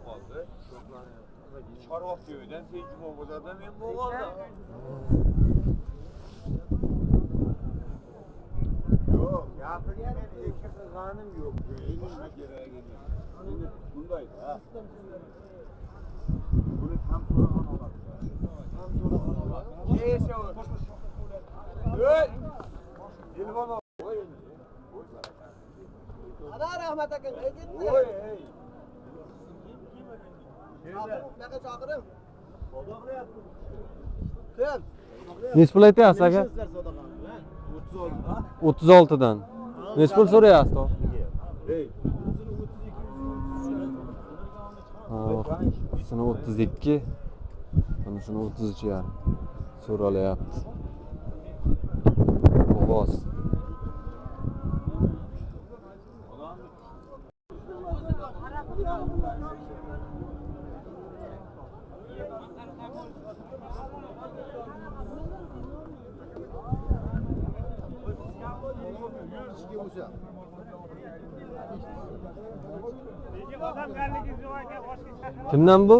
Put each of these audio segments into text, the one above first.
Qoldi. Chorvoq köyünden sen Cuma bozordan men bo'lgandim. Yo'q, gapirgan men eki qilganim yo'q. Nima kerak endi. Endi bunday da. Buni tam so'ragan oladi. Tam so'ragan oladi. Neyse o. Ey! Telefon ol. Ana rahmat aka, ketdi. Voy ey. Bunaqa chaqirim. Kim? Nechi pul aytyapsiz aka? 36 dan. Nechi pul so'rayapsiz? Ey. Ha, bunisini 32, bunisini 33,5 so'ralyapti. Bo'g'oz. Kimdan bu?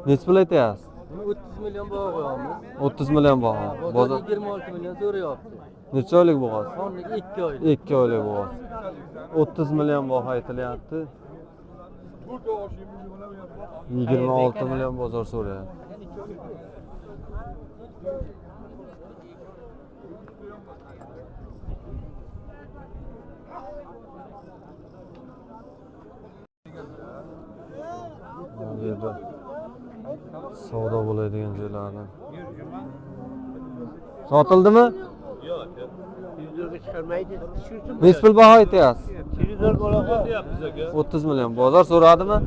Nechi pul aytyapsiz? Buni 30 million baho qo'yamiz. 30 million baho. Bozor 26 million so'rayapti. Necha oylik bo'g'oz? Xonligi 2 oylik. 2 oylik bo'g'oz. 30 million baho aytilyapti. 26 million bozor so'rayapti. Bu yerda savdo bo'ladigan joylardan. Sotildimi? Yo'q aka. Televizorga chiqarmaydi. Nechi pul baho aytyapsiz? Televizorga deyapmiz aka. 30 million. Bozor so'radimi?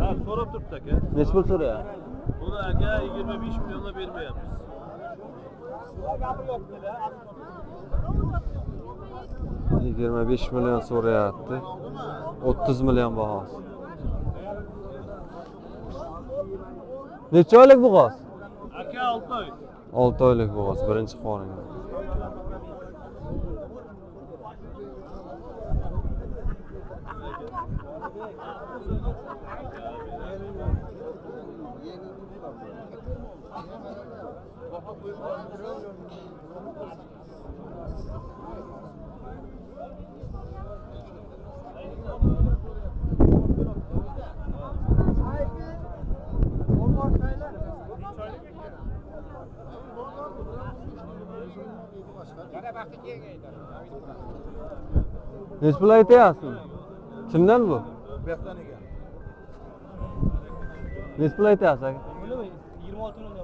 Ha, so'rab turibdi aka. Nechi pul so'rayapti? Buni aka 25 millionga bermayapmiz. 25 million so'rayapti. 30 million bahosi. Necha oylik bo'g'oz? Aka 6 oy. 6 oylik bo'g'oz, birinchi qoringa. Nechi pul aytyapsiz? Kimdan bu? Nechi pul aytyapsiz aka?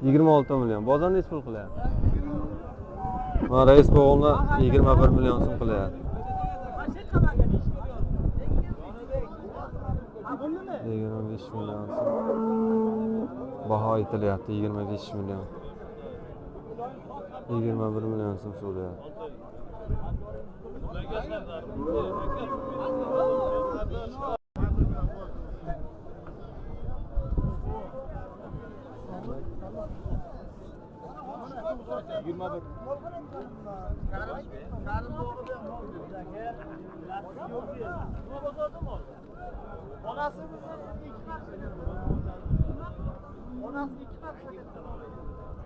26 million. Bozor nechi pul qilyapti? Mana rais bo'g'ilni 21 million so'm qilyapti. 25 million so'm. Baho aytilyapti 25 million. 21 million so'm so'rayapti.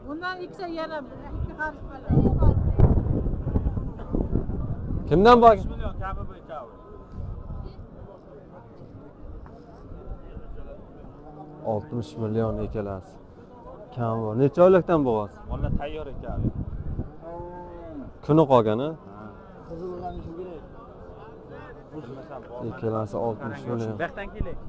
Bundan ikkita yana ikki qarish bo'ladi. Kimdan bor? 5 million kami bu ikkovi. 60 million ikkalasi. Kam bor. Necha oylikdan bo'g'oz? Valla tayyor ikkovi. Kuni qolgan, ha? Ikkalasi 60 million. Buyoqdan keling.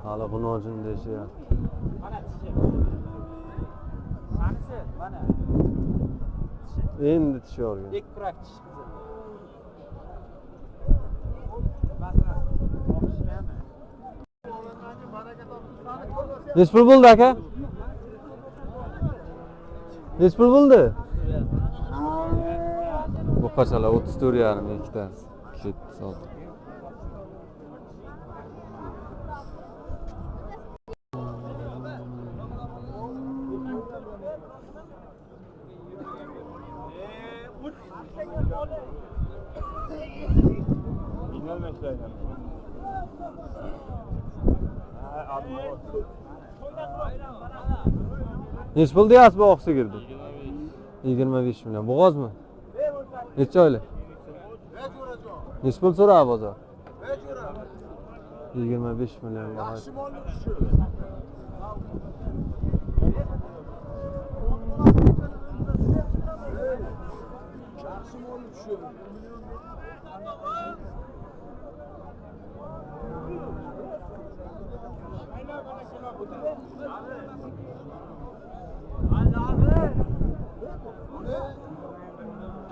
Hali g'unojin deyishyapti. Mana tishi. Manisi, mana. Endi tishi olgan. Ikki kurak tish qizil. Nechi pul bo'ldi aka? Nechi pul bo'ldi? Buqachalar 34,5 ikkitasi. Ketdi sotib. Nechi pul deyapsiz bu oq sigirni? 25 million. Bo'g'ozmi? Necha oylik? Nechi pul so'radi bozor? 25 million.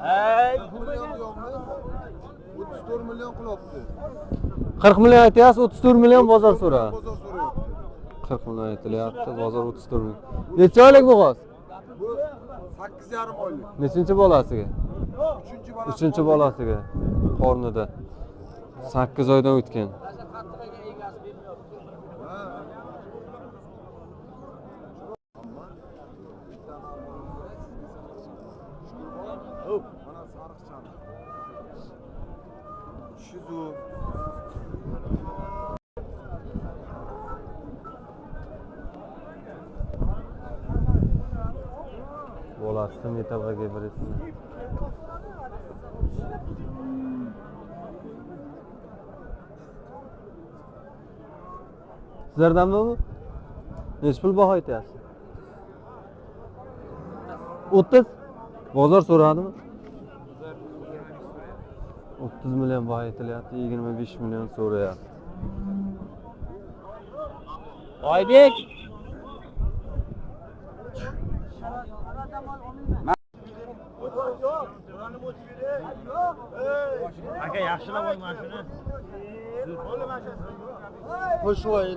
Hey, 34 million qilyapti. 40 million aytyapsiz, 34 million bozor so'radi. Bozor so'rayapti. 40 million aytilyapti, bozor 34 million. Necha oylik bo'g'oz? Bu 8,5 oylik. Nechinchi bolasiga? 3-chi bolasi. 3-chi bolasiga. Qornida. 8 oydan o'tgan. Mana sariqchani. Shizu. Bolasi metalga birisini. Sizlardanmi bu? Nechi pul baho aytyapsiz? 30. Bozor so'radimi? 30 million baho aytilyapti, 25 million so'rayapti. Oybek. Aka yaxshilab qo'y mashina. Qo'shvoy.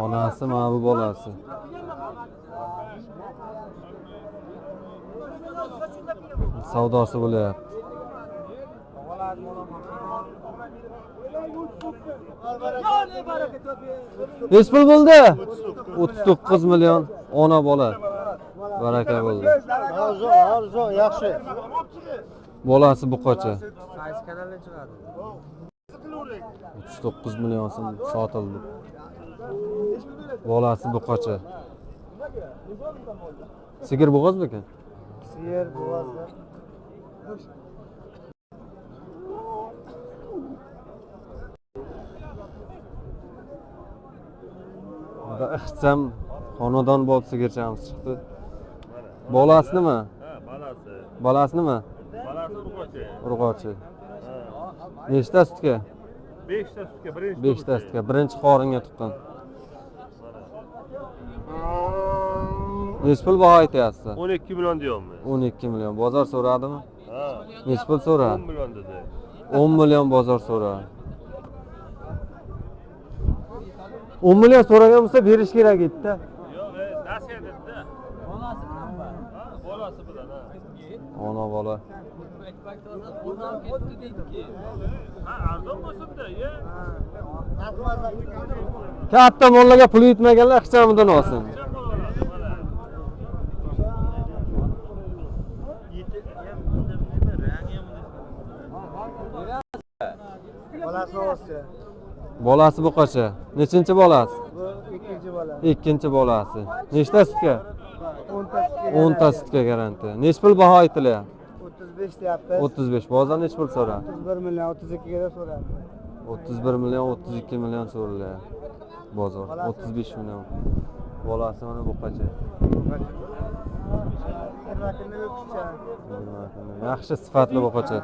Onasi mana bu bolasi. Savdosi bo'lyapti. Nechi pul bo'ldi? 39 million ona bola. Baraka bo'ldi. Arzu, yaxshi. Bolasi buqacha. Qaysi kanaldan chiqadi? 39 million so'm sotildi. Bolasi buqacha. Sigir bo'g'ozmikan? Sigir bo'g'ozda. Bunda ixcham xonadon bo'lib sigirchamiz chiqdi. Bolasi nima? Ha, bolasi. Bolasi nima? Bolasi urg'ochi. Urg'ochi. Nechta sutga? 5 ta sutga, birinchi. 5 ta sutga, birinchi qoringa tuqqan. Nechi pul baho aytyapsiz? 12 million deyapmiz. 12 million. Bozor so'radimi? Ha. Nechi pul so'radi? 10 million dedi. 10 million bozor so'radi. 10 million so'ragan bo'lsa berish kerak edi-da. Yo'q, nasiya dedi-da. Bolasi bilanmi? Ha, bolasi bilan, ha. Ona bola. Ha, arzon bo'lsin-da, ye. Katta mollarga pul yetmaganlar ixchamidan olsin. Bolasi o'zi. Bolasi buqacha. Nechinchi bolasi? Bu ikkinchi bola. Ikkinchi bolasi. Nechta sutga? 10 ta sutga. 10 ta sutga garantiya. Nechi pul baho aytilyapti? 35 deyapmiz. 35. Bozor nechi pul so'radi? 31 million 32 ga so'rayapti. 31 million 32 million so'rilyapti. Bozor 35 million. Bolasi mana buqacha. 20 kunlik o'qishcha. Yaxshi sifatli buqacha.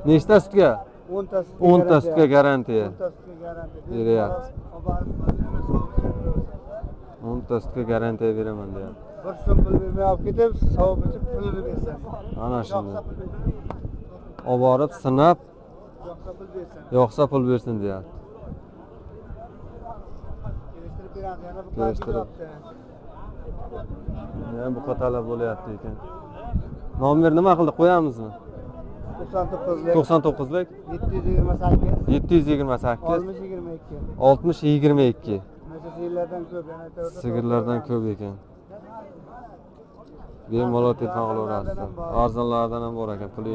Nechta sutga? 10 ta sutga. 10 ta sutga garantiya. 10 ta sutga garantiya. Beryapti. 10 ta sutga garantiya beraman deyapti. Bir so'm pul bermay olib ketib, sovib ichib pulini bersin. Ana shunday. Olib borib sinab, Yo'qsa pul bersin. yo'qsa pul bersin deyapti. Kelishtirib beramiz. Yana bu Kelishtirib. Yana bu talab bo'lyapti ekan. Nomer nima qildi, qo'yamizmi? 99lik 99lik 728 728 60 22. 60 22. Mana shu sigirlardan ko'p, yana aytaversa. Sigirlardan ko'p ekan. Bemalol telefon qilaverasizlar. Arzonlaridan ham bor ekan, puli